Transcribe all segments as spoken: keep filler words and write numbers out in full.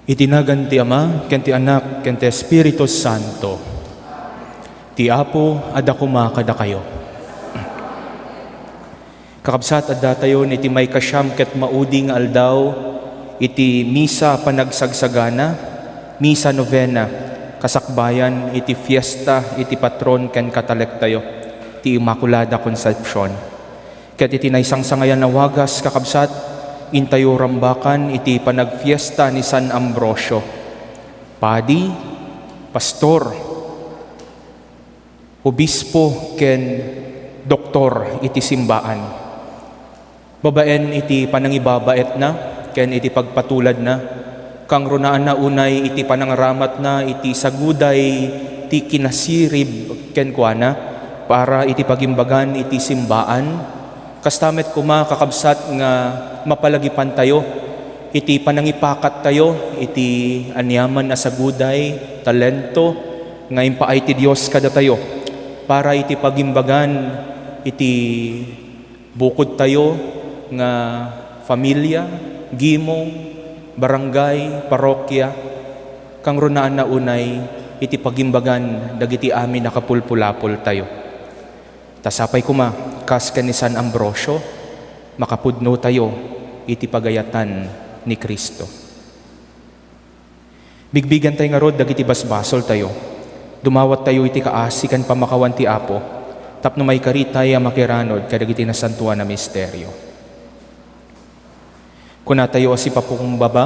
Iti nagan ti Ama, ken ti Anak, ken ti Espiritu Santo. Ti Apo adda koma kadakayo. Kakabsat, addatayon iti maikasiam ket maudi nga aldaw iti Misa Panagsagsagana, Misa Novena, kasakbayan iti fiesta iti patron ken katalektayo, ti Immaculada Concepcion. Ket iti naisangsangayan a wagas, kakabsat, intayo rambakan iti panagfiesta ni San Ambrosio, padi, pastor, obispo, ken doktor iti simbaan. Babaen iti panangibabaetna ken iti pagpatuladna, kangrunaanna unay iti panangaramatna iti saguday ti kinasirib kenkuana para iti pagimbagan iti simbaan. Kasta met koma, kakabsat, nga mapalagipantayo iti panangipakattayo iti aniaman a saguday, talento nga impaay ti Dios kadatayo para iti pagimbagan iti bukodtayo nga familia, gimong, barangay, parokya, kangrunaanna unay iti pagimbagan dagiti amin a kapulpulapoltayo. Ta sapay koma, kas ken ni San Ambrosio, makapudnotayo iti pagayatan ni Cristo. Bigbigantay ngarud dagiti basbasoltayo. Dumawattayo iti kaasi ken pammakawan ti Apo tapno maikaritay a makiranod kadagiti nasantoan a misterio. Kunatayo a sipapakumbaba,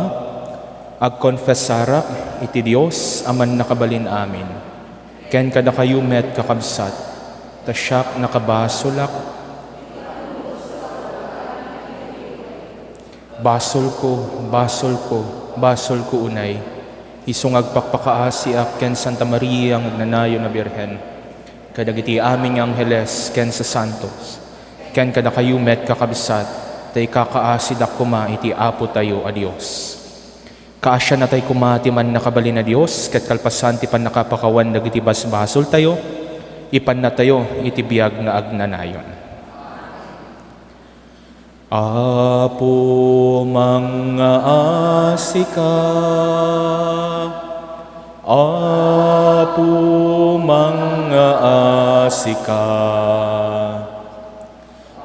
agkonfesarak iti Dios a Mannakabalin-amin, ken kadakayo met, kakabsat, ta siak nakabasolak. Basolko, basolko, basolko unay, isu nga agpakpakaasiak ken Santa Maria nga agnanayon a Birhen, kadagiti amin nga angheles ken sasantos, ken kadakayo met, kakabsat, ta ikakaasidak koma iti Apotayo a Dios. Kaasiannatay koma ti Mannakabalin a Dios, ket kalpasan ti pannakapakawan dagiti basbasoltayo, ipannatayo iti biag nga agnanayon. Apo, mangngaasika. Apo, mangngaasika.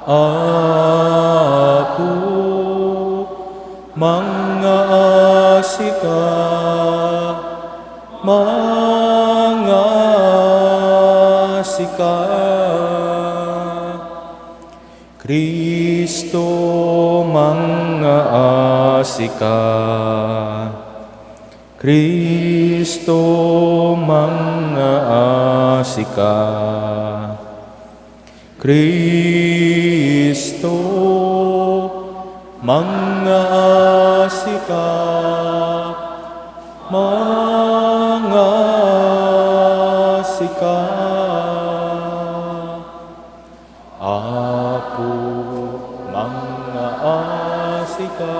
Apo, mangngaasika. Mangngaasika. Cristo, mangngaasika. Cristo, mangngaasika. Cristo, mangngaasika. Mangngaasika. Apo, mangngaasika.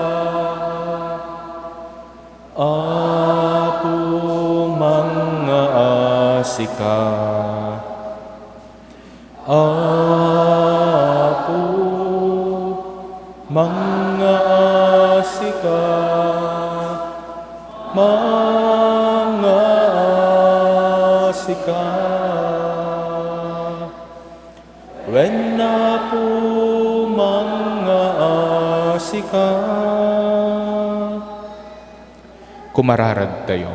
Apo, mangngaasika. Apo, mangngaasika. Mangngaasika. Wen, Apo, mangngaasika. Kumararagtayo.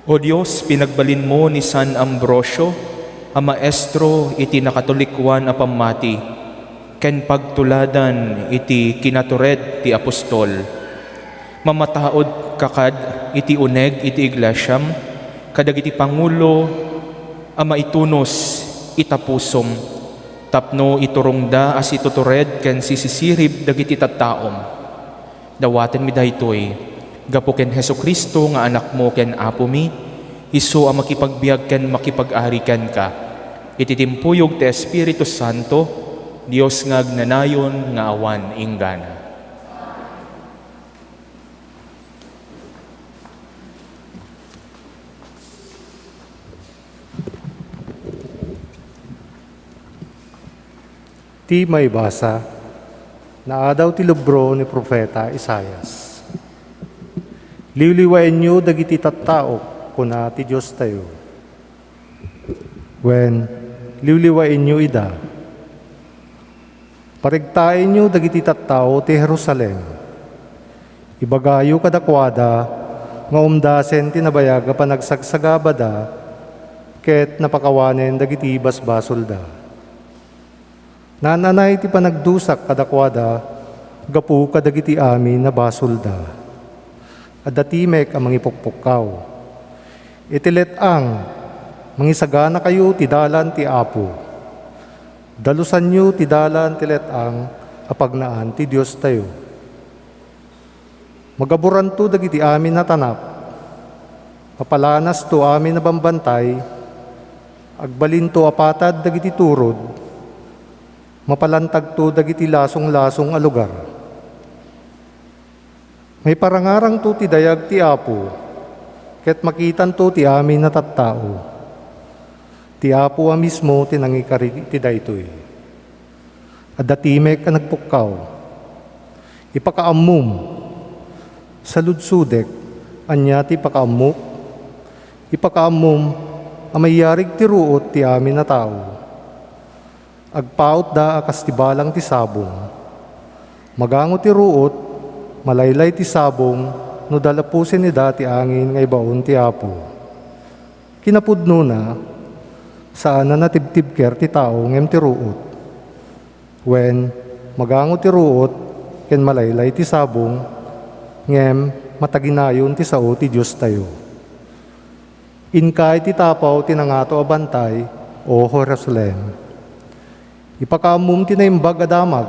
O Dios, pinagbalinmo ni San Ambrosio a maestro iti nakatolikoan a pammati ken pagtuladan iti kinatured ti apostol. Mamataudka kad iti uneg iti iglesiam kadagiti pangulo a maitunus ita pusom, tapno iturongda a situtured ken sisisirib dagiti tattaom. Dawatenmi daytoy gapu ken Jesu-Cristo nga Anakmo ken Apomi, isu a makipagbiag ken makipag-ari kenka iti timpuyog ti Espiritu Santo, Dios nga agnanayon nga awan inggana. Ti maibasa Naadaw ti libro ni Profeta Isaias. "Liwliwaenyo dagiti tattaok," kuna ti Diostayo. Wen, liwliwaenyo ida. Paregtaenyo dagiti tattao ti Jerusalem. Ibagayo kadakuada nga umdasen ti nabayag a panagsagsagabada ket napakawanen dagiti basbasolda. Naan-anay ti panagdusak kadakuada gapu kadagiti amin a basolda. Adda timek a mangipukpukkaw. Iti let-ang, mangisaganakayo ti dalan ti Apo. Dalusanyo ti dalan ti let-ang a pagnaan ti Diostayo. Magaburanto dagiti amin a tanap. Mapalanasto amin a bambantay. Agbalinto a patad dagiti turod. Mapalantagto dagiti lasonglasong a lugar. Maiparangarangto ti dayag ti Apo, ket makitanto ti amin a tattao. Ti Apo a mismo ti nangikari ti daytoy. Adda timek a nagpukkaw. Ipakaammom, saludsodek, ania ti ipakaammok? Ipakaammom a mayarig ti ruot ti amin a tao. Agpautda a kas ti balang ti sabong. Magango ti ruot, malaylay ti sabong no dalapusen ida ti angin nga ibaon ti Apo. Kinapudnona, saan a natibtibker ti tao ngem ti ruot. Wen, magango ti ruot ken malaylay ti sabong, ngem mataginayon ti sao ti Diostayo. Inka iti tapaw ti nangato a bantay, O Jerusalem. Ipakaammom ti naimbag a damag.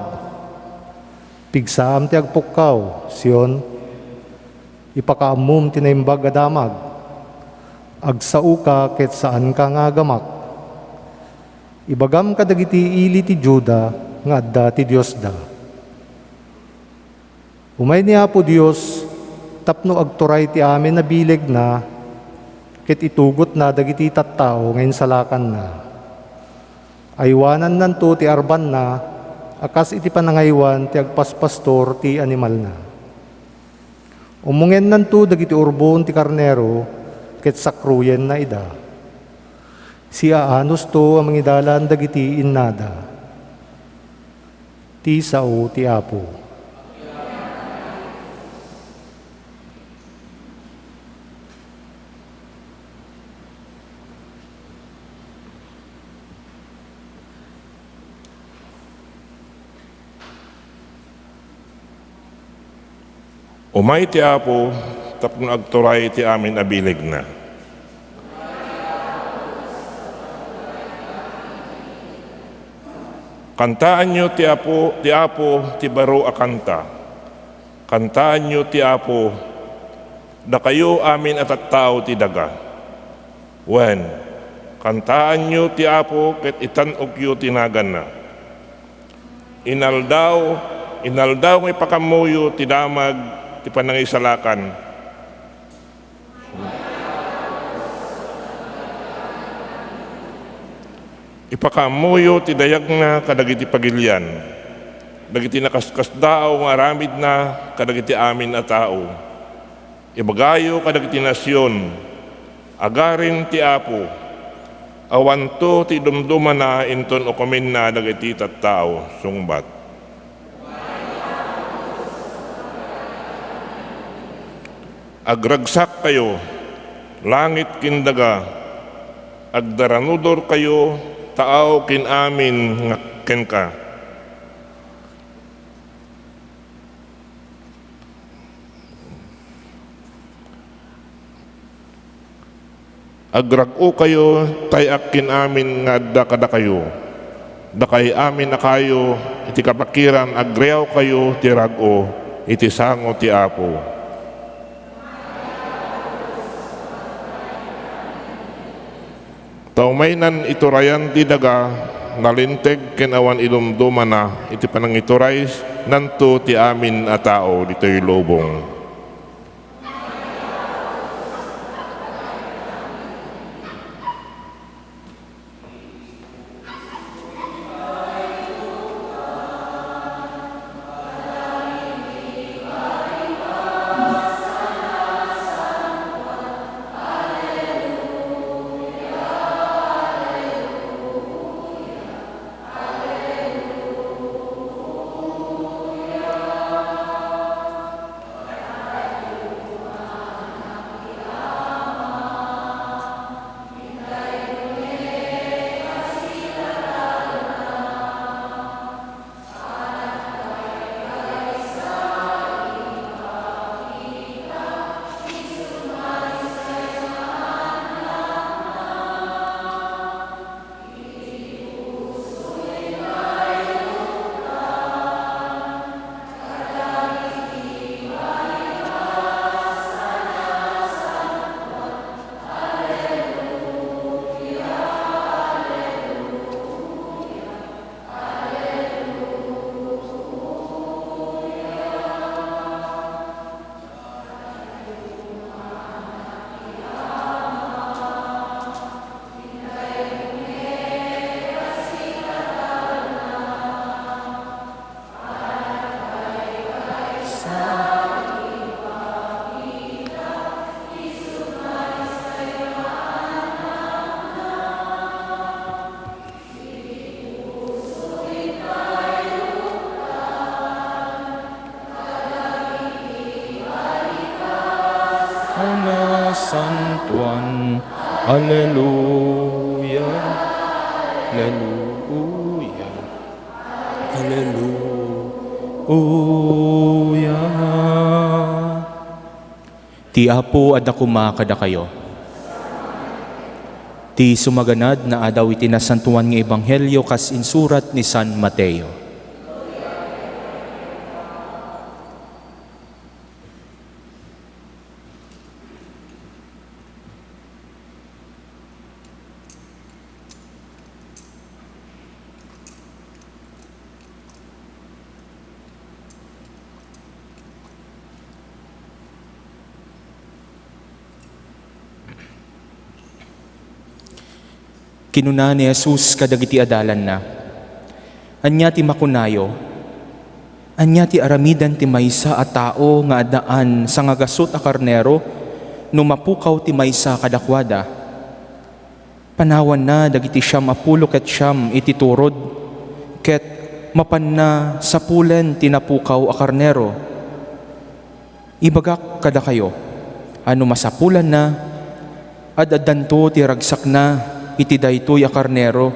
Pigsaam ti agpukkaw, Sion. Ipakaammom ti naimbag a damag. Agsaoka ket saanka nga agamak. Ibagam kadagiti ili ti Juda nga adda ti Diosda. Umay ni Apo Dios tapno agturay ti amin a bilegna ket itugotna dagiti tattao nga insalakanna. Aywanannanto ti arbanna a kas iti panangaywan ti agpaspastor ti animalna. Ummongennanto dagiti urbon ti karnero ket sakruyenna ida. Siaanusto a mangidalan dagiti innada. Ti sao ti Apo. Umay ti Apo tapno agturay ti amin a bilegna. Kantaanyo ti Apo, ti Apo ti baro a kanta. Kantaanyo ti Apo, dakayo amin a tattao ti daga. Wen, kantaanyo ti Apo ket itan-okyo ti naganna. Inaldaw, inaldaw nga ipakaammoyo ti damag ti panangisalakan. Ipakaammoyo ti dayagna kadagiti pagilian, dagiti nakaskasdaaw nga aramidna kadagiti amin a tao. Ibagayo kadagiti nasion, "Agarim ti Apo, awanto ti idumdumana inton ukomenna dagiti tattao." Sungbat. Agragsakkayo, langit ken daga, agdaranudorkayo, taaw ken amin nga kenka. Agrag-okayo, tay-ak ken amin nga adda kadakayo. Dakay amin a kayo, iti kapakiran agriawkayo ti rag-o iti sango ti Apo. Ta umaynan iturayan ti daga, nalinteg ken awan idumdumana iti panangituraynanto ti amin a tao ditoy lubong. A nasantuan. Alleluia. Alleluia. Alleluia. Ti Apo adda koma kadakayo. Ti sumaganad nga adaw iti Nasantoan nga Ebanghelio kas insurat ni San Mateo. Kinuna ni Jesus kadagiti adalanna, "Ania ti makunayo? Ania ti aramiden ti maysa a tao nga addaan sangagasut a karnero no mapukaw ti maysa kadakuada? Panawanna dagiti siam a pulo ket siam iti turod, ket mapanna sapulen ti napukaw a karnero. Ibagak kadakayo a no masapulanna, ad-addanto ti ragsakna iti daytoy a karnero,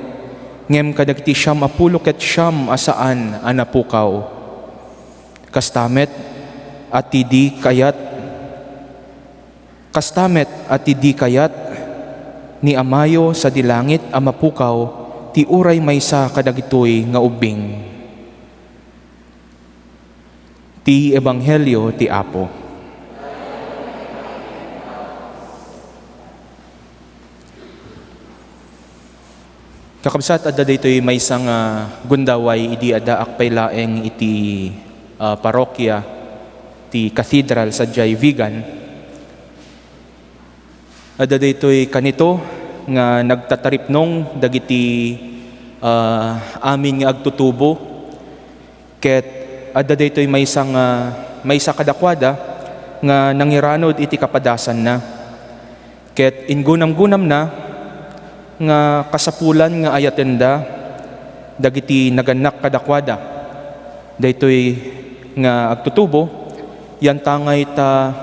ngem kadagiti siam a pulo ket siam a saan a napukaw. Kasta met a ti di kayat, kasta met a ti di kayat ni Amayo sadi langit a mapukaw ti uray maysa kadagitoy nga ubbing." Ti Ebanghelio ti Apo. Kakabsat, adda daytoy maysa nga gundaway idi addaak pay laeng iti, ah, parokya ti Cathedral sadiay Vigan. Adda daytoy kanito nga nagtataripnong dagiti, ah, amin nga agtutubo. Ket adda daytoy maysa nga, maysa kadakuada nga nangiranod iti kapadasanna. Ket inggunamgunamna nga kasapulan nga ayatenda dagiti nagannak kadakuada. Daytoy nga agtutubo, yantangay ta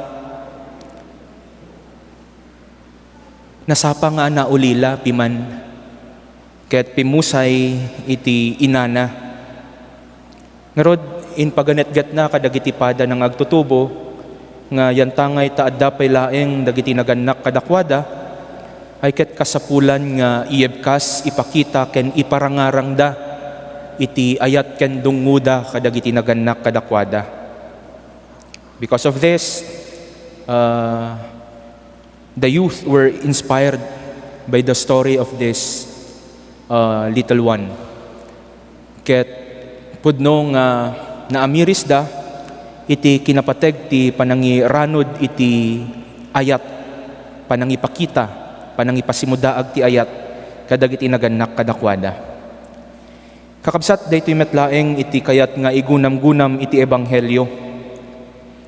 nasapa nga naulila piman ket pimmusay iti inana. Ngarud, impaganetgetna kadagiti padana nga agtutubo nga yantangay ta adda pay laeng dagiti nagannak kadakuada, ay ket kasapulan nga iyebkas, ipakita ken iparangarangda iti ayat ken dungngoda kadagiti nagannak kadakuada. Because of this, uh, the youth were inspired by the story of this, uh, little one. Ket pudno nga naamirisda iti kinapateg ti panangiranod iti ayat, panangipakita, panangipasimudaag ti ayat kadagiti nagannak kadakuada. Kakabsat, daytoy met laeng iti kayat nga igunamgunam iti ebanghelio.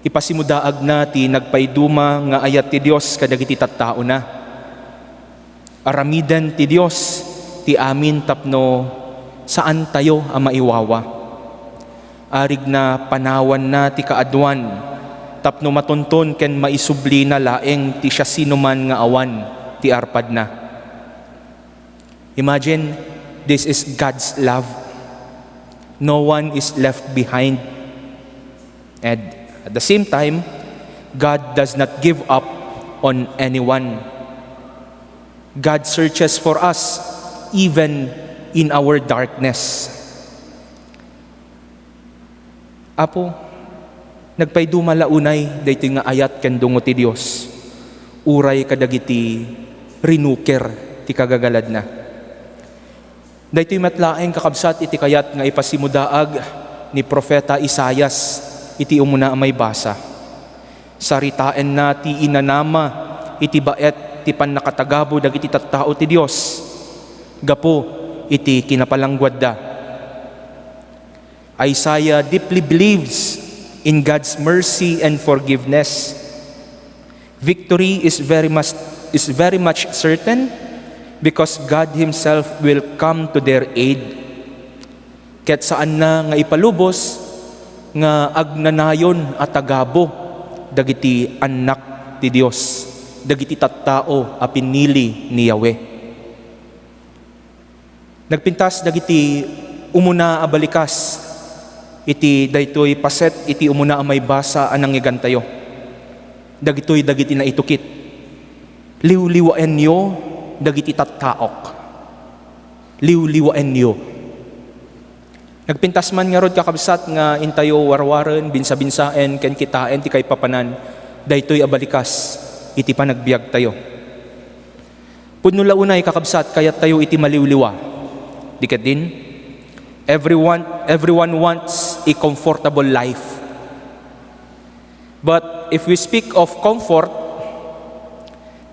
Ipasimudaagna ti nagpaiduma nga ayat ti Dios kadagiti tattaona. Aramiden ti Dios ti amin tapno saantayo a maiwawa. Arigna panawanna ti kaaduan tapno matonton ken maisublina laeng ti siasinoman nga awan ti arpadna. Imagine, this is God's love. No one is left behind. And at the same time, God does not give up on anyone. God searches for us even in our darkness. Apo, nagpaiduma la unay daytoy nga ayat ken dungngo ti Dios, uray kadagiti rinuker ti kagagaladna. Daytoy met laeng, kakabsat, iti kayat nga ipasimudaag ni Profeta Isaias iti umuna a maibasa. Saritaenna ti inanama iti baet ti pannakatagabo dagiti tattao ti Dios gapu iti kinapalangguadda. Isaiah deeply believes In God's mercy and forgiveness, victory is very much, is very much certain because God Himself will come to their aid. Ket saanna nga ipalubos nga agnanayon a tagabu dagiti annak ti Dios, dagiti tattao a pinili ni Yahweh. Nagpintas dagiti umuna a balikas iti daytoy paset iti umuna a maibasa a nangngegantayo. Dagitoy dagiti naitukit. Liwliwaenyo dagiti tattaok. Liwliwaenyo. Nagpintas man ngarud, kakabsat, nga intayo warwaren, binsabinsaen, ken kitaen ti kaipapanan daytoy a balikas iti panagbiagtayo. Pudno la unay, kakabsat, kayattayo iti maliwliwa. Di ket din? Everyone, everyone wants a comfortable life. But if we speak of comfort,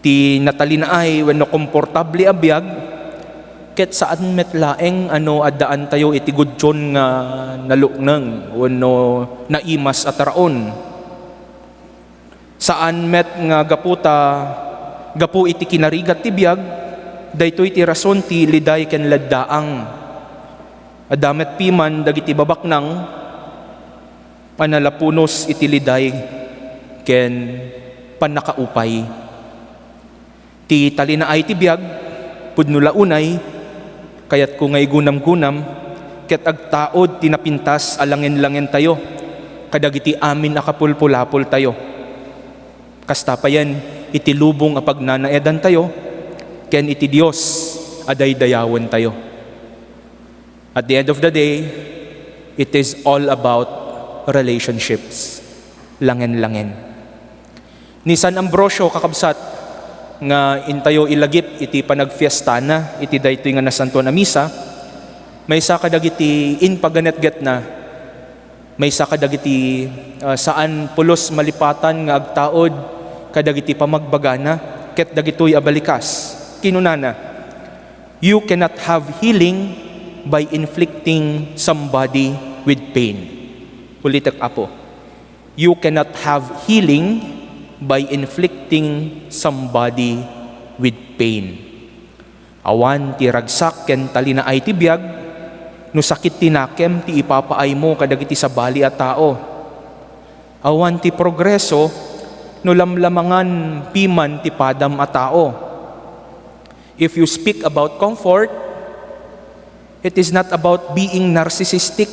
ti natalinaay wenno komportable a biag, ket saan met laeng a no addaantayo iti gudjon nga nalukneng wenno naimas a taraon. Saan met nga gapu ta, gapu iti kinarigat ti biag, daytoy ti rason ti liday ken laddaang. Adda met piman dagiti babaknang a nalapunos iti liday ken pannakaupay. Ti talinaay ti biag, pudno la unay, kayatko nga igunamgunam, ket agtaud ti napintas a langenlangentayo kadagiti amin a kapulpulapoltayo. Kasta payen iti lubong a pagnanaedantayo ken iti Dios a daydayawentayo. At the end of the day, it is all about relationships. Langen-langen. Ni San Ambrosio, kakabsat, nga intayo ilagip iti panagfiestana iti daytoy nga Nasantoan a Misa, maysa kadagiti impaganetgetna, maysa kadagiti, ah, saan pulos malipatan nga agtaud kadagiti pamagbagana ket dagitoy a balikas. Kinunana, "You cannot have healing by inflicting somebody with pain." Ulitek, Apo. "You cannot have healing by inflicting somebody with pain." Awan ti ragsak ken talinaay ti biag no sakit ti nakem ti ipapaaymo kadagiti sabali a tao. Awan ti progreso no lamlamangan piman ti padam a tao. If you speak about comfort, it is not about being narcissistic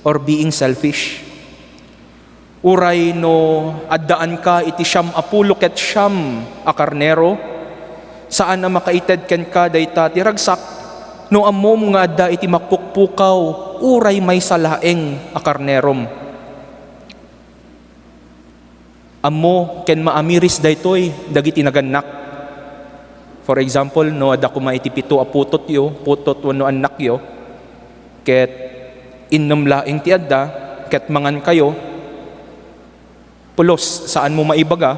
or being selfish. Uray no addaanka iti siam a pulo ket siam a karnero, saan a makaited kenka dayta ti ragsak no ammom nga adda iti mapukpukaw uray maysa laeng a karnerom. Ammo ken maamiris daytoy dagiti nagannak. For example, no adda koma iti pito a putotyo, putot wenno annakyo, ket innem laeng ti adda, ket mangankayo, pulos, saanmo maibaga,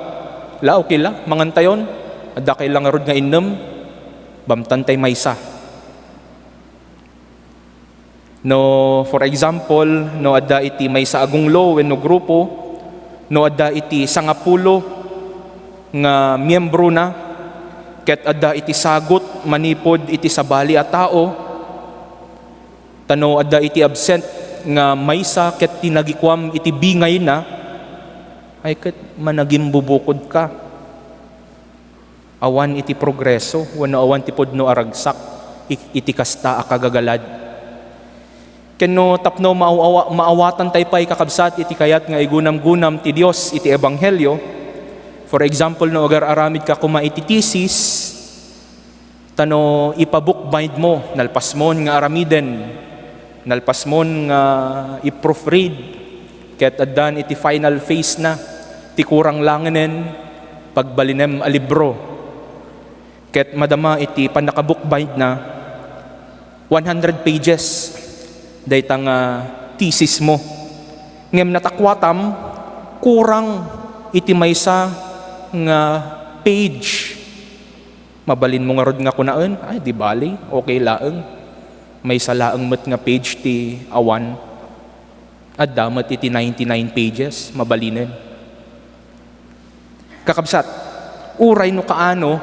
"La, okay la, mangantayon. Adda kay la ngarud nga innem, bamtantay maysa." No, for example, no adda iti maysa a gunglo wenno grupo, no adda iti sangapulo nga miembrona, ket adda iti sagut manipud iti sabali a tao, ta no adda iti absent nga maysa ket ti nagikuam iti bingayna, ay ket managimbubukodka. Awan iti progreso wenno awan ti pudno a ragsak i-, iti kasta a kagagalad. Ken no tapno maaw-, maawatantay pay, kakabsat, iti kayat nga igunamgunam ti Dios iti ebanghelio, for example, no agar-aramidka koma iti thesis, ta no ipa-bookbind mo, nalpasmon nga aramiden, nalpasmon nga i-proofread, ket addan iti final phase na, ti kurang langenen, pagbalinem a libro. Ket madama iti pannakabookbind na, one hundred pages dayta nga thesis mo. Ngem natakuatam, kurang iti maysa nga page. Mabalinmo ngarud nga kunaen, "Ay, di bali, okay laeng. Maysa laeng met nga page ti awan." Adda met iti ninety-nine pages, mabalinen. Kakabsat, uray no kaano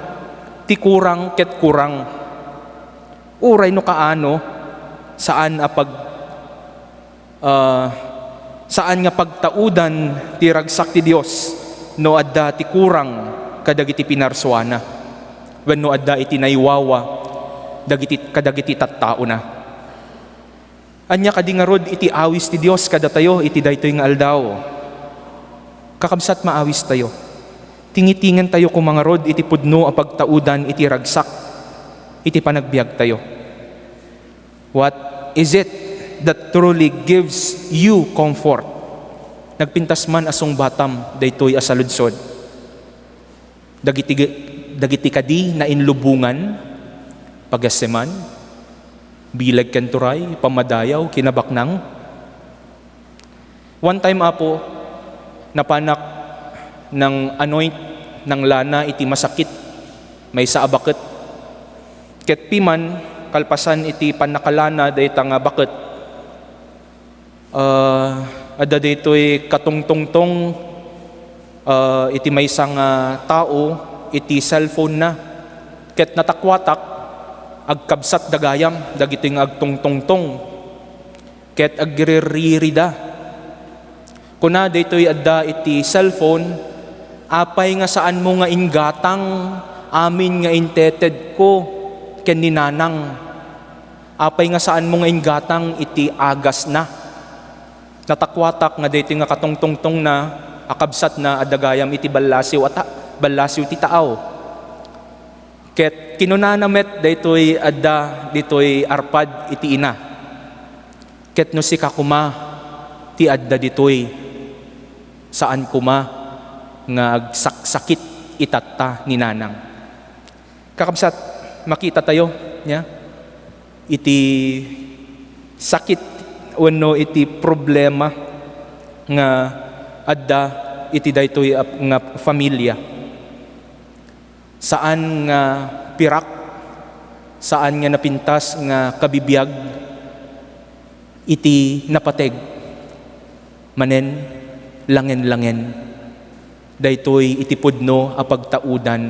ti kurang ket kurang. Uray no kaano, saan a pag-, ah, saan nga pagtaudan ti ragsak ti Dios no adda ti kurang kadagiti pinarsuana wenno adda iti naiwawa dagiti, kadagiti tattaona. Ania kadi ngarud iti awis ti Dios kadatayo iti daytoy nga aldaw? Kakabsat, maawistayo. Tingitingentayo koma ngarud iti pudno a pagtaudan iti ragsak iti panagbiagtayo. What is it that truly gives you comfort? Nagpintas man a sungbatam daytoy a saludsod. Dagiti, dagiti kadi nainlubongan, pagasseman, bileg ken turay, pammadayaw, kinabaknang. One time, Apo, napanak nang-anoint, nanglana iti masakit, maysa a baket. Ket piman, kalpasan iti pannakalana dayta nga baket, Ah, adda daytoy katungtungtong, ah, iti maysa nga tao iti cellphone-na. Ket natakuatak, agkabsatda gayam dagitoy nga agtungtungtong. Ket agriririda. Kuna daytoy adda iti cellphone, "Apay nga saanmo nga inggatang amin nga intetedko ken ni Nanang?" Apay nga saanmo nga inggatang iti agasna? Natakuatak nga daytoy nga katungtungtongna a kabsatna adda gayam iti ballasiw a ta-, ballasiw ti taaw. Ket kinunana met daytoy adda ditoy arpad iti ina, "Ket no sika koma ti adda ditoy, saan koma nga agsaksakit itatta ni Nanang." Kakabsat, makitatayo, nia, iti sakit wenno iti problema nga adda iti daytoy a, nga familia. Saan nga pirak, saan nga napintas nga kabibiag iti napateg. Manen, langen-langen. Daytoy iti pudno a pagtaudan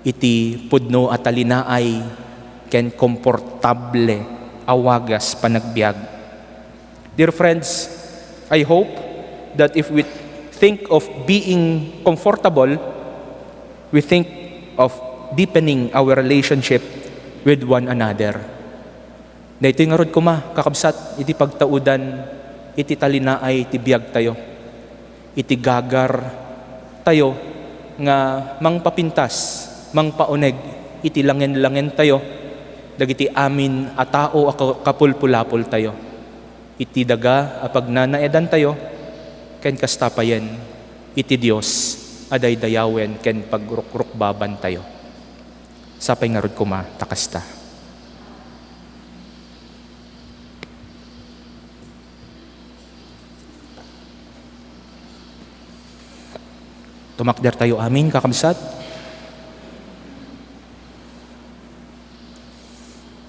iti pudno a talinaay ken komportable a wagas panagbiag. Dear friends, I hope that if we think of being comfortable, we think of deepening our relationship with one another. Daytoy ngarud koma, kakabsat, iti pagtaudan iti talinaay ti biagtayo, iti gagartayo nga mangpapintas, mangpauneg iti langen-langentayo dagiti amin a tao a ka-, kapulpulapoltayo, iti daga a pagnanaedantayo, ken kasta payen iti Dios a daydayawen ken pagrukrukbabantayo. Sapay ngarud koma ta kasta. Tumakdertayo amin, kakabsat.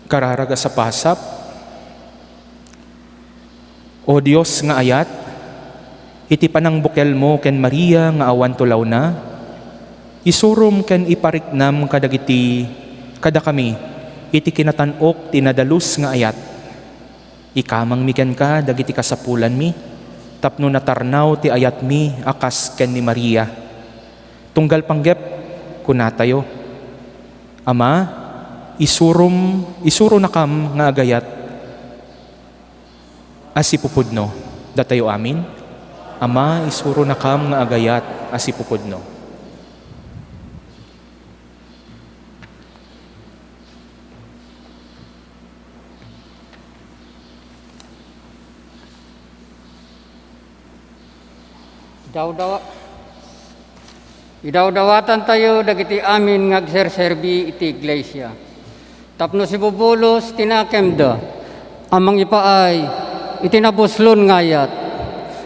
Kararag a sapasap, O Dios nga ayat, iti panangbukelmo ken Maria nga awan tulawna, isurom ken ipariknam kadagiti, kadakami, iti kinatan-ok ti nadalus nga ayat. Ikamangmi kenka dagiti kasapulanmi, tapno natarnaw ti ayatmi a kas ken ni Maria. Tunggal panggep, kunatayo, Ama, isurom, isuronakam nga agayat a sipupudno. Datayo amin. Ama, isuronakam nga agayat a sipupudno. Idawdawa-, idawdawatantayo dagiti amin nga agserserbi iti iglesia tapno sibubulos ti nakemda a mangipaay iti nabuslon nga ayat,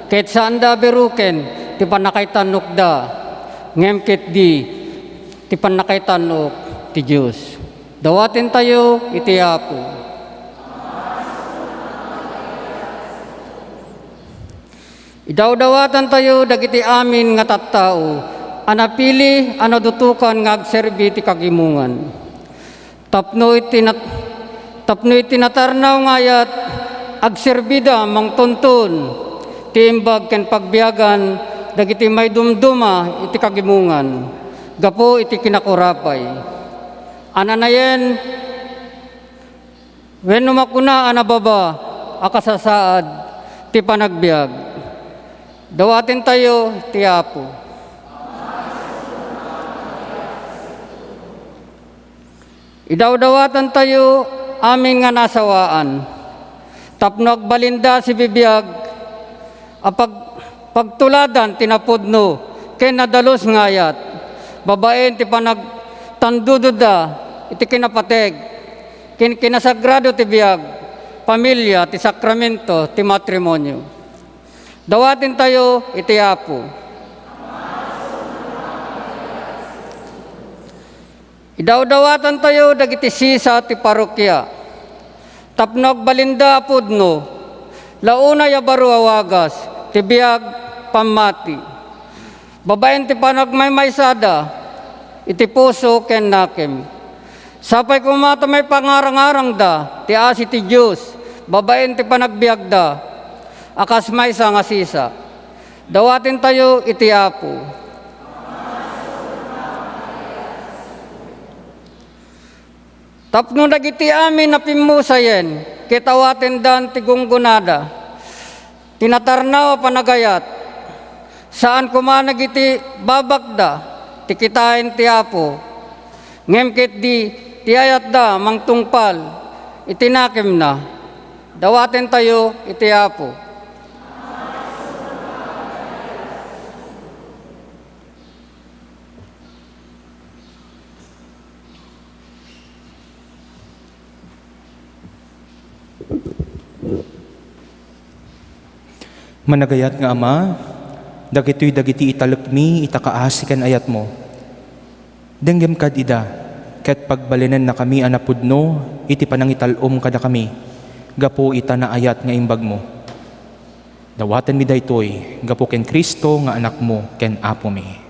ket saanda a biruken ti pannakaitannokda, ngem ketdi ti pannakaitannok ti Dios. Dawatentayo iti Apo. Idawdawatantayo dagiti amin nga tattao a napili a nadutokan nga agserbi ti kagimongan. Tapno iti nat-, tapno iti natarnaw nga ayat, agserbida mangtunton ti imbag ken pagbiagan dagiti maidumduma iti kagimongan gapu iti kinakurapay. Ananayen, wenno makuna a nababa a kasasaad ti panagbiag. Dawatentayo ti Apo. Idawdawatantayo amin nga nasawaan tapno agbalinda sibibiag a pag-, pagtuladan ti napudno ken nadalus nga ayat, babaen ti panagtandudoda iti kinapateg, ken kinasagrado ti biag, pamilia, ti sakramento, ti matrimonio. Dawatentayo iti Apo. Idawdawatantayo dagiti sisa ti parrokia tapno agbalinda a pudno, la unay a baro a wagas ti biag, pammati, babaen ti panagmaymaysada iti puso ken nakem. Sapay koma ta maipangarang-arangda ti asi ti Dios babaen ti panagbiagda a kas maysa nga sisa. Dawatentayo iti Apo. Tapno dagiti amin a pimmusayen ket awatendan ti gunggonada, ti natarnaw a panagayat, saan koma dagiti babakda ti kitaen ti Apo, ngem ketdi ti ayatda mangtungpal iti nakemna. Dawatentayo iti Apo. Managayat nga Ama, dagitoy dagiti italekmi ita kaasi ken ayatmo. Denggem kad ida, ket pagbalinennakami a napudno iti panangital-om kadakami gapu ita naayat nga imbagmo. Dawatenmi daytoy gapu ken Cristo nga Anakmo ken Apomi.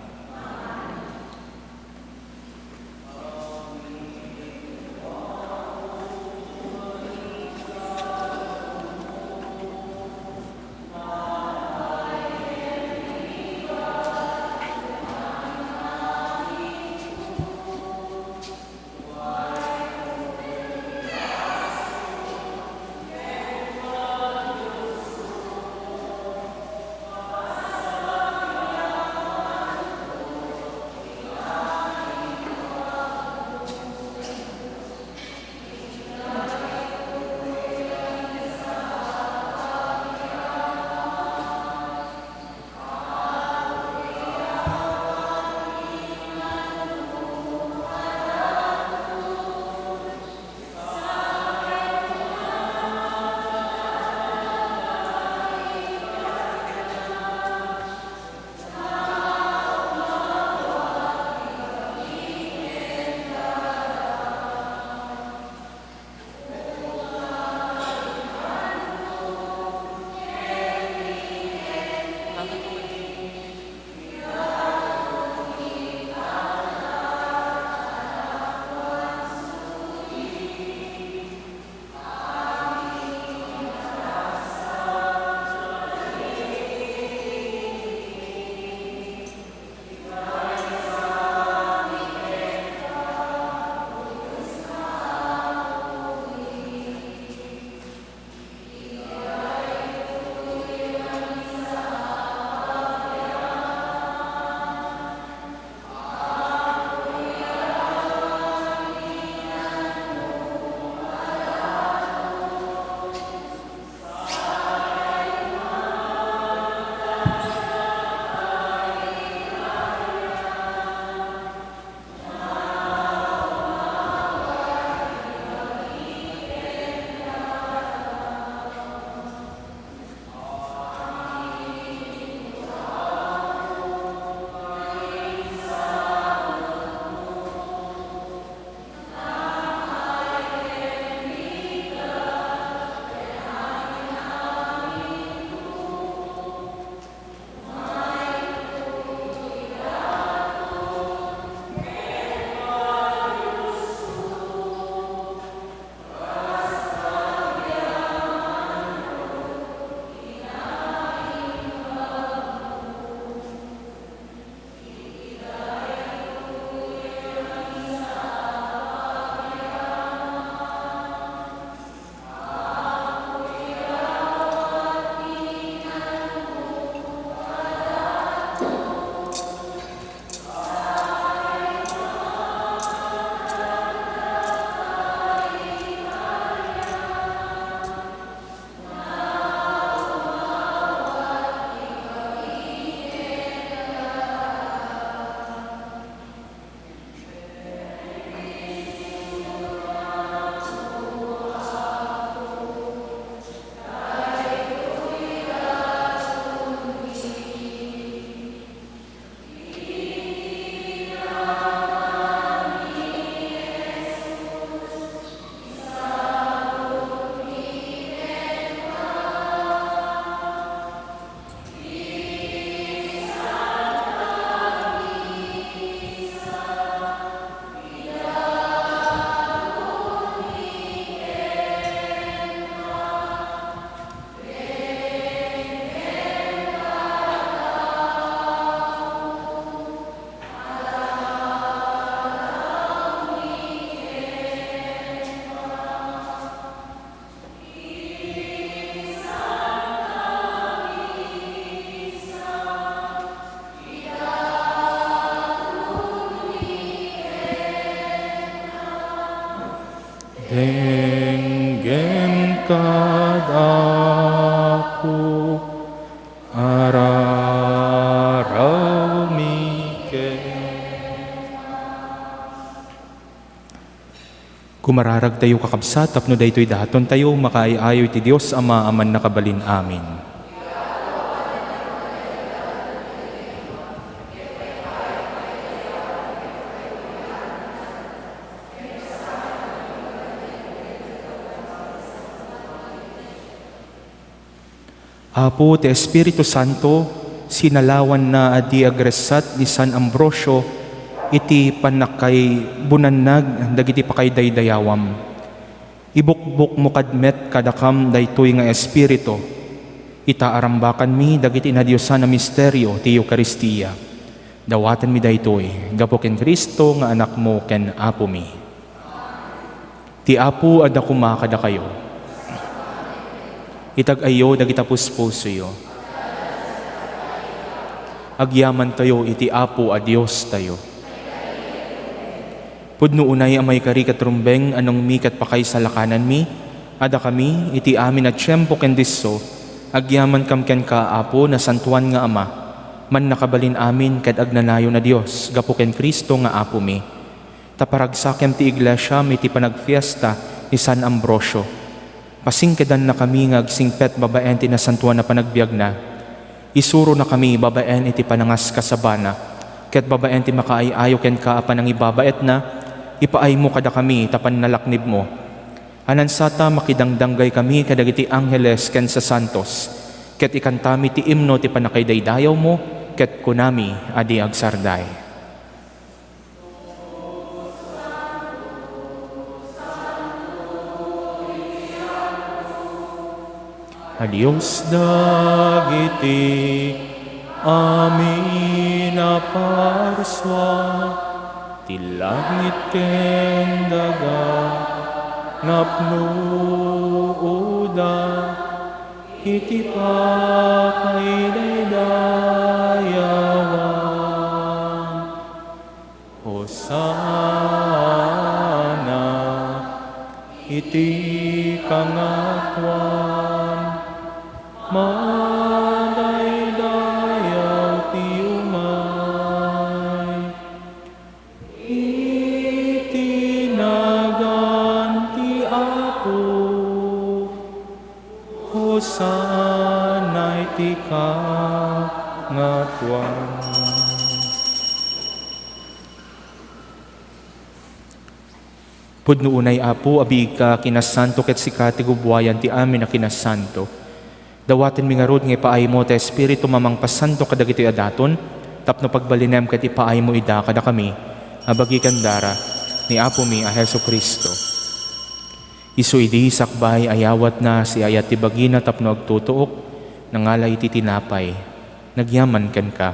Denggem kad Apo, ararawmi ken. Kumararagtayo, kakabsat, tapno daytoy datontayo makaay-ayo iti Dios Ama a Mannakabalin Amin. Apo, ti Espiritu Santo, sinalawanna a di agressat ni San Ambrosio iti pannakaibunannag dagiti pakaidaydayawam. Ibukbokmo kad met kadakam daytoy nga Espiritu, ita arambakanmi dagiti nadiosan a misterio ti Eukaristia. Dawatenmi daytoy gapu ken Cristo nga Anakmo ken Apomi. Ti Apo adda koma kadakayo. Itag-ayyo dagiti puspusoyo. Agyamantayo iti Apo a Diostayo. Pudno unay a maikari ket rumbeng a nangmi ket pakaisalakananmi, a dakami, iti amin a tiempo ken disso, agyamankam kenka, Apo, Nasantoan nga Ama, Mannakabalin Amin ket Agnanayon a Dios, gapu ken Cristo nga Apomi. Ta paragsakem ti Iglesiam iti panagfiesta ni San Ambrosio. Pasingkedannakami nga agsingpet babaen ti nasantoan a panagbiagna. Isuronakami babaen iti panangaskasabana, ket babaen ti makaay-ayo kenka a panangibabaetna, ipaaymo kadakami ta pannalaknibmo. Anansata, makidangdanggaykami kadagiti angheles ken sasantos, ket ikantami ti imno ti pannakaidaydayawmo, ket kunami a di agsarday. A Dios dagiti amin a parsua, ti langit ken daga, napnoda iti pakaidaydayawan. Hosanna iti Kangatoan, madaydayaw ti umay iti nagan ti Apo. Hosanna iti Kangatoan. Pudno unay, Apo, a biigka a kinasanto, ket sika ti gubbuayan ti amin a kinasanto. Dawatenmi ngarud nga ipaaymo ti Espiritum a mangpasanto kadagitoy a daton, tapno pagbalinem ket ipaaymo ida kadakami a bagi ken dara ni Apomi a Jesu-Cristo. Isu idi sakbay a yawatna, siayat ti bagina tapno agtutuok, nangala iti tinapay, nagyaman kenka.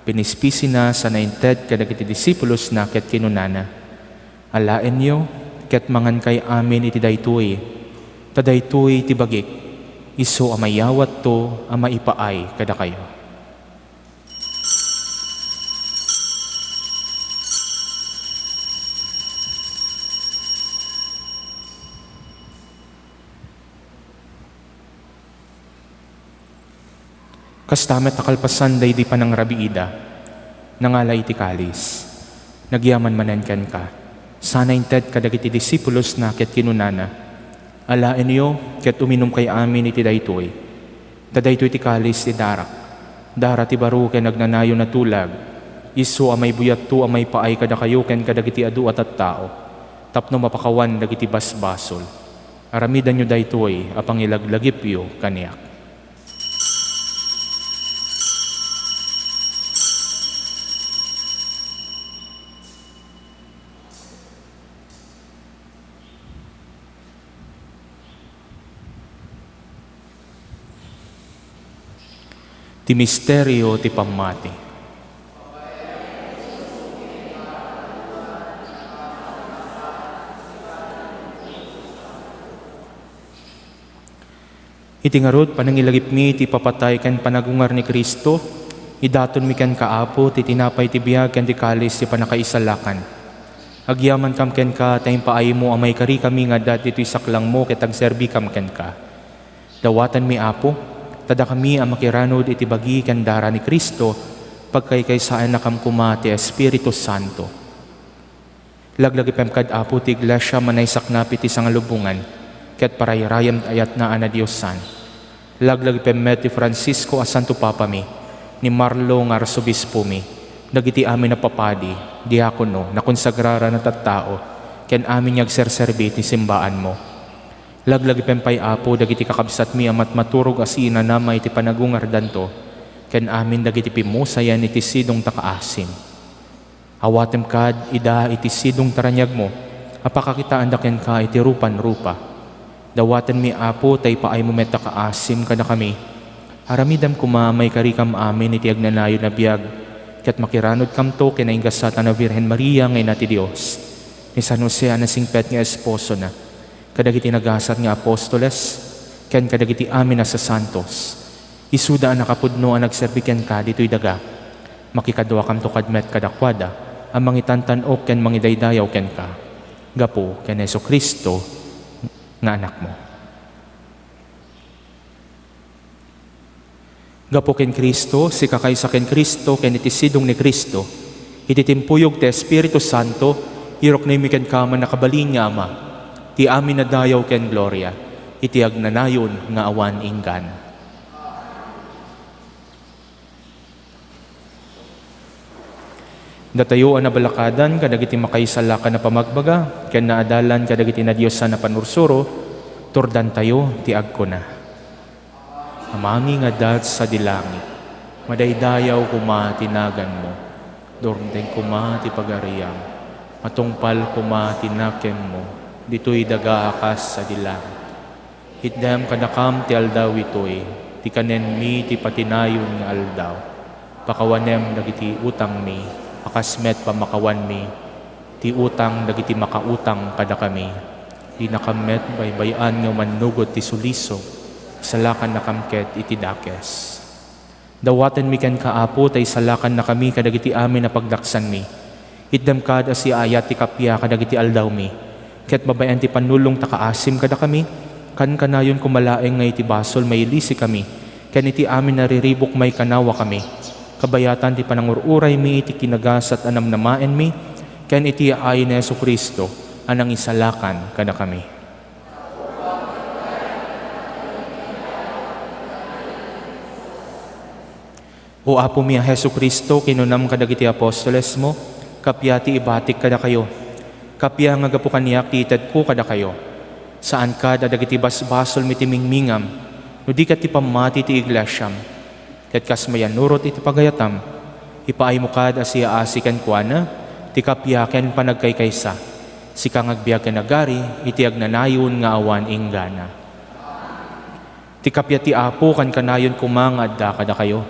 Pinispisina sana inted kadagiti disipulosna ket kinunana, "Alaenyo ket mangankay amin iti daytoy, ta daytoy ti bagik, isu a mayawatto a maipaay kadakayo." Kasta met a kalpasan daydi panangrabiida, nangala iti kalis. Nagyaman manen kenka, sana inted kadagiti disipulosna ket kinunana, "Alaenyo ket uminumkay amin iti daytoy. Ta daytoy ti kalis ti darak, dara ti baro ken agnanayon a tulag, isu a maibuyatto a maipaay kadakayo ken kadagiti adu a tattao, tapno mapakawan dagiti basbasol. Aramidenyo daytoy a pangilaglagipyo kaniak." Ti misterio ti pammati. Iti ngarud, panangilagipmi ti ipapatay ken panagungar ni Cristo, idatonmi kenka, Apo, ti tinapay ti biag ken ti kalis ti pannakaisalakan. Agyamankam kenka ta impaaymo a maikarikami nga adda ditoy saklangmo ket agserbikam kenka. Dawatenmi, Apo, ta dakami a makiranud iti bagi ken dara ni Cristo, pagkaykaysaannakam koma ti Espiritu Santo. Laglagipem kad, Apo, ti iglesia a naisaknap iti sangalubongan, ket parayrayam ti ayatna a nadiosan. Laglagipem met ti Francisco a Santo Papami, ni Marlo nga Arsobispomi, dagiti amin a papadi, diakono, nakonsagraran a tattao, ken amin nga agserserbi iti simbaanmo. Laglagipem pay, Apo, dagiti kakabsatmi a matmaturog a siinanama iti panagungardanto, ken amin dagiti pimmusayan iti sidongta kaasim. Awatem kad ida iti sidongta raniagmo a pakakitaanda kenka iti rupan-rupa. Dawatenmi, Apo, ta ipaaymo met ta kaasim kadakami. Aramidem koma a maikarikam amin iti agnanayon a biag, ket makiranudkamto ken naingasat a Birhen Maria nga Ina ti Dios, ni San Jose a nasingpet nga esposona, kadagiti nagasat nga apostoles, ken kadagiti amin a sasantos. Isuda a nakapudno a nagserbi kenka ditoy daga. Makikaduakamto kad met kadakuada a mangitantan-ok ken mangidaydayaw kenka. Gapu ken Jesu-Cristo nga Anakmo. Gapu ken Cristo, sika kaysa ken Cristo, ken iti sidong ni Cristo, iti timpuyog ti Espiritu Santo, iruknoymi kenka, mannakabalin nga Ama, ti amin a dayaw ken gloria, iti agnanayon nga awan inggana. Datayo a nabalakadan kadagiti makaisalakan a pamagbaga ken naadalan kadagiti nadiosan a panursuro, turdantayo ti agkuna: Amami nga adda sadi langit, madaydayaw koma ti naganmo, dumteng koma ti pagariam, matungpal koma ti nakemmo, ditoy daga a kas sadi langit. Itdem kadakam ti aldaw itoy, ti kanenmi ti patinayon nga aldaw. Pakawanem dagiti utangmi, a kas met pamakawanmi ti utang dagiti makautang kadakami. Dinakam met baybay-an nga umannugot ti sulisog, isalakannakam ket iti dakes. Dawatenmi kenka, Apo, ta isalakannakami kadagiti amin a pagdaksanmi. Itdem kad a siaayat ti kappia kadagiti aldawmi, ket babaen ti pannulong ta kaasim kadakami, kankanayon koma laeng nga iti basol mailisikami, ken iti amin a riribuk maikanawakami, kabayatan ti panangur-uraymi iti kinagasat a namnamaenmi, ken iti yaay ni Jesu-Cristo a nangisalakan kadakami. O Apomi a Jesu-Cristo, kinunam kadagiti apostolesmo, kappia ti ibatik kadakayo. Kappia nga gapu kaniak ti itedko kadakayo. Saan kad a dagiti basbasolmi ti mingmingam, no di ket ti pammati ti iglesiam. Ket kas mayannurot iti pagayatam, ipaaymo kad a siaasi kenkuana ti kappia ken panagkaykaysa, sika nga agbiag ken agari iti agnanayon nga awan inggana. Ti kappia ti Apo kankanayon koma nga adda kadakayo.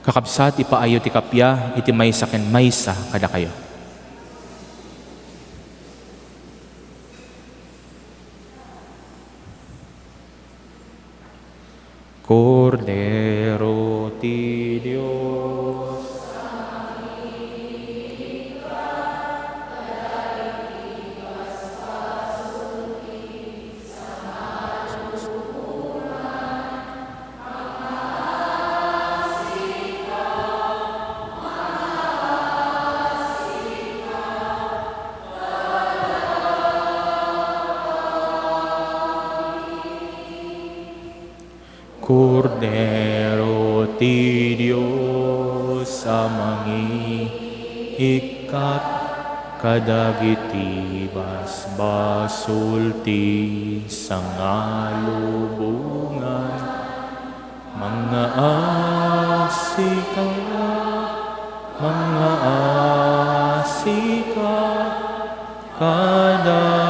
Kakabsat, ipaayyo ti kappia iti maysa ken maysa kadakayo. Kordero ti Dios. Kordero ti Dios a mangiikkat kadagiti basbasol ti sangalubongan, mangngaasika, mangngaasika kadakami.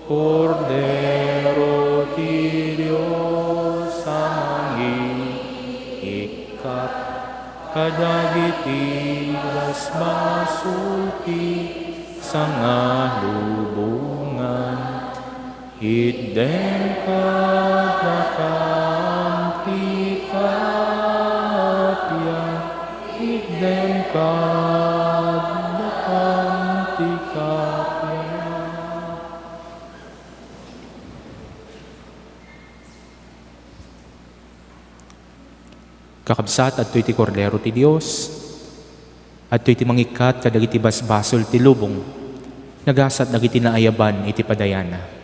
Kordero ti Dios a mangiikkat kadagiti basbasol ti sangalubongan, itdem kadakam ti ka- Kakabsat, adtoy ti Kordero ti Dios. Adtoy ti mangikkat kadagiti basbasol ti lubong. Nagasat dagiti naayaban iti padayana.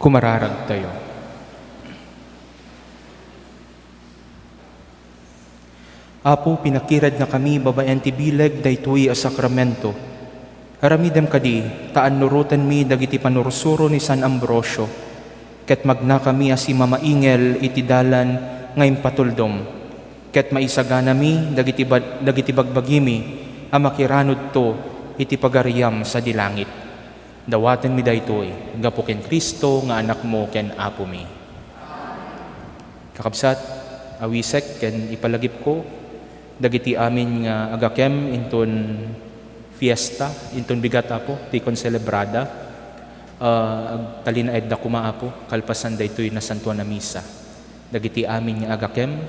Kumararagtayo. Apo, pinakiradnakami babaen ti bileg daytoy a sakramento. Aramidem kadi ta annurotenmi dagiti panursuro ni San Ambrosio, ket magnakami a simamaingel iti dalan nga impatuldom, ket maisaganami dagiti bad-, dagiti bagbagimi a makiranudto iti pagariam sadi langit. Dawatenmi daytoy gapu ken Cristo nga Anakmo ken Apomi. Kakabsat, awisek ken ipalagipko dagiti amin nga agakem inton fiesta, inton bigat, Apo, ti konselebrada. Ah, agtalinaedda koma, Apo, kalpasan daytoy nasantoan a misa. Dagiti amin nga agakem,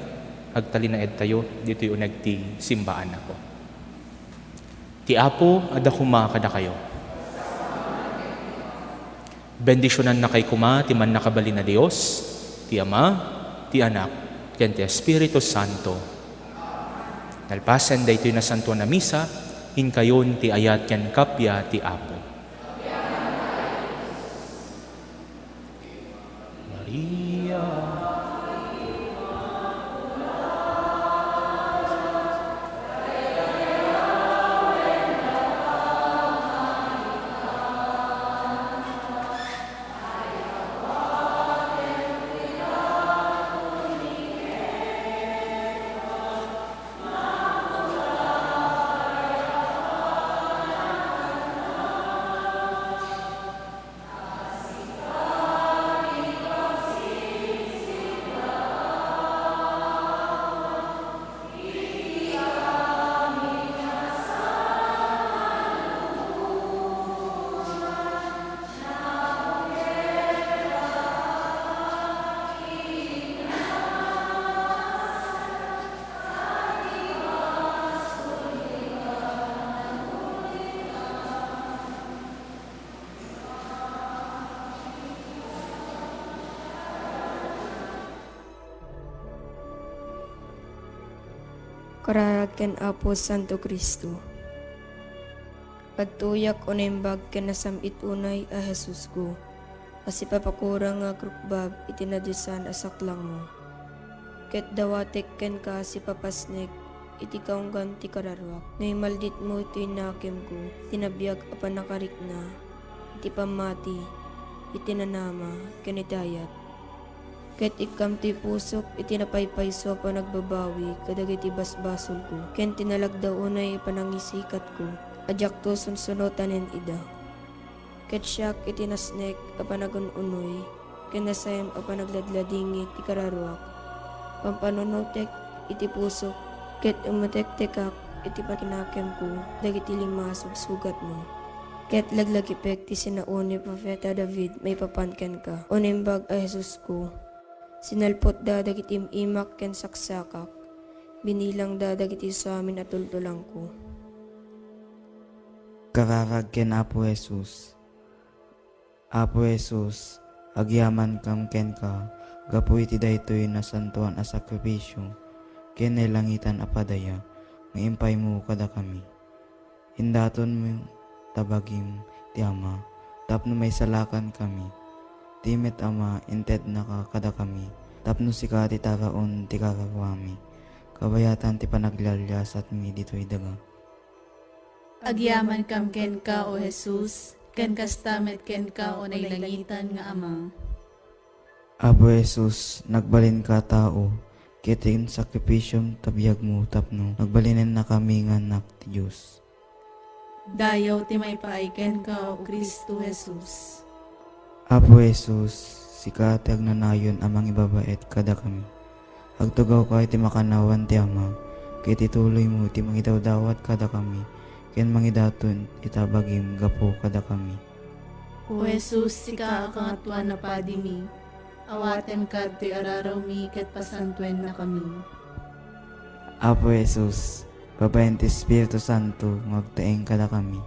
agtalinaedtayo ditoy uneg ti simbaan, Apo. Ti Apo adda koma kadakayo. Bendisionannakay koma ti Mannakabalin a Dios, ti Ama, ti Anak, ken ti Espiritu Santo. Nalpasen daytoy nasantoan a misa, inkayon ti ayat ken kappia ti Apo. Maria. Kararag ken Apo Santo Cristo. Agtuyak o naimbag ken nasam-it unay a Jesusko, a sipapakurang nga agrukbab iti nadiosan a saklangmo. Ket dawatek kenka a sipapasnek iti kaunggan ti kararuak. No imalditmo iti nakemko, iti nabiag a pannakarikna, iti pammati, iti nanama, ken iti ayat. Ket ikkam ti pusok iti napaypayso a panagbabawi kadagiti basbasolko, ken ti nalagda unay a panangisikatko a diakto sunsunotanen ida. Ket siak iti nasnek a panagun-unoy ken nasaem a panagladladingit ti kararuak, pampanunotek iti pusok, ket umutektekak iti pakinakemko dagiti lima a sugsugatmo. Ket laglagipek ti sinao ni Profeta David maipapan kenka, o Naimbag a Jesusko. Sinalputda dagiti im-imak ken saksakak, binilangda dagiti suamin a tultulangko. Kararag ken Apo Jesus. Apo Jesus, agyamankam kenka gapu iti daytoy nasantoan a sakrifisio ken nailangitan a padaya nga impaymo kadakami. Indatonmo ta bagim ti Ama tapno maisalakankami. Ti met Ama, intednaka kadakami tapno sika ti taraon ti kararuami, kabayatan ti panaglialiasatmi ditoy daga. Agyamankam kenka, O Jesus, ken kasta met kenka, O nailangitan nga Ama. Apo Jesus, nagbalinka a tao, ket insakrifisiom ta biagmo tapno nagbalinennakami nga annak ti Dios. Dayaw ti maipaay kenka, O Cristo Jesus. Apo Jesus, sika ti agnanayon a mangibabaet kadakami. Agtugawka iti makannawan ti Ama, ket ituloymo ti mangidawdawat kadakami, ken mangidaton ita bagim gapu kadakami. O Jesus, sika a Kangatoan a Padimi, awatenka ditoy ararawmi ket pasantuennakami. Apo Jesus, babaen ti Espiritu Santo nga agtaeng kadakami,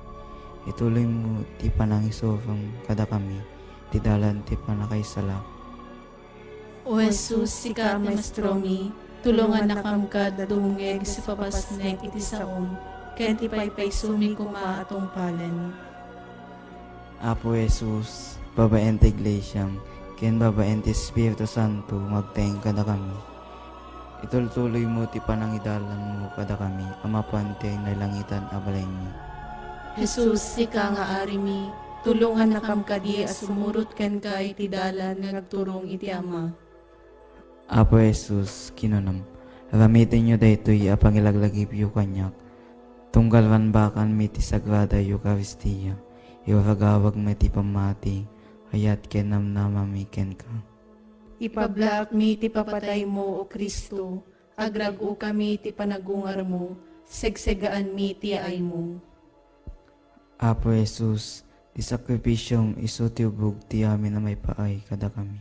ituloymo ti panangisurom kadakami ti dalan ti pannakaisala. O Jesus, sika a Maestromi, tulongannakami kad dumngeg a sipapasnek iti saom, ken ti paypaysomi koma a tungpalen. Apo Jesus, babaen ti iglesiam, ken babaen ti Espiritu Santo nga agtaeng kadakami. Itultuloymo ti panangidalanmo kadakami a mapan ti nailangitan a balaymi. Jesus, sika nga Arimi, tulongannakam kadi a sumurot kenka iti dalan nga agturong iti Ama. Apo Jesus, kinunam, aramitenyo daytoy a pangilaglagipyo kaniak, tunggal rambakanmi ti Sagrada Eukaristia, iwaragawagmi ti pammati, ayat ken namnamami kenka. Ipablaakmi ti papataymo, O Cristo, agrag-okami ti panagungarmo, segsegaanmi ti yaaymo. Apo Jesus, ti sakrifisiom isu ti ubog ti amin a maipaay kadakami.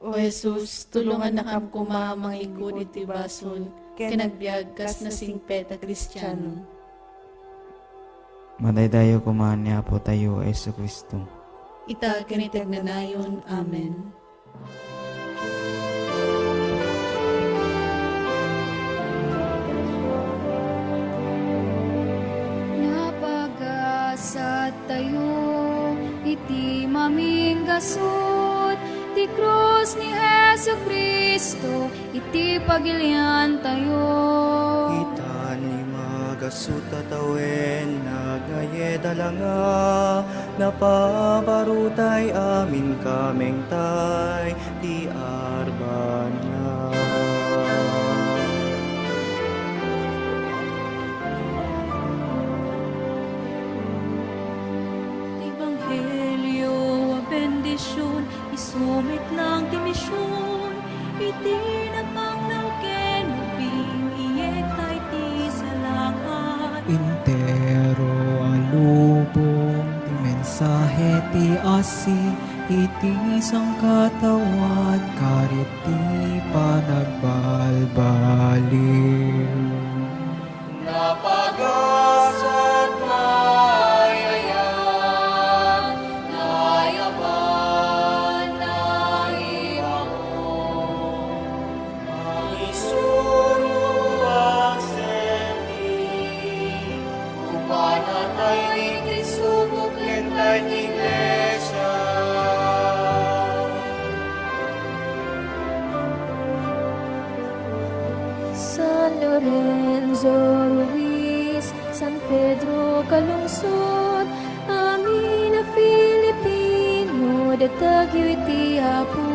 O Jesus, tulongannakam koma a mangikut iti basol ken agbiag kas nasingpet a Kristiano. Madaydayaw koma ni Apotayo a Jesu-Cristo. Ita ken iti agnanayon. Amen. Napagasattayo iti maminggasut ti krus ni Jesu-Cristo iti pagiliantayo. Itan ni magasut a tawen, nagngayed a langa, napabarutay amin kamengtay ti arbana. Ti ebanghelio a bendision, isu met lang ti mision, iti napanglaw ken ubing, iyektay ti salakan. Entero a lubong ti mensahe ti assit iti sangkataoan, karit ti panagbalbaliw. Napagasat nga ay-ayat, nayaban, naibaon, mangisuro, agserbi, upana tayo iti subok ken ta iti iglesia. San Lorenzo Ruiz, San Pedro Calungsod, amin a Filipino, datagyo iti Apo.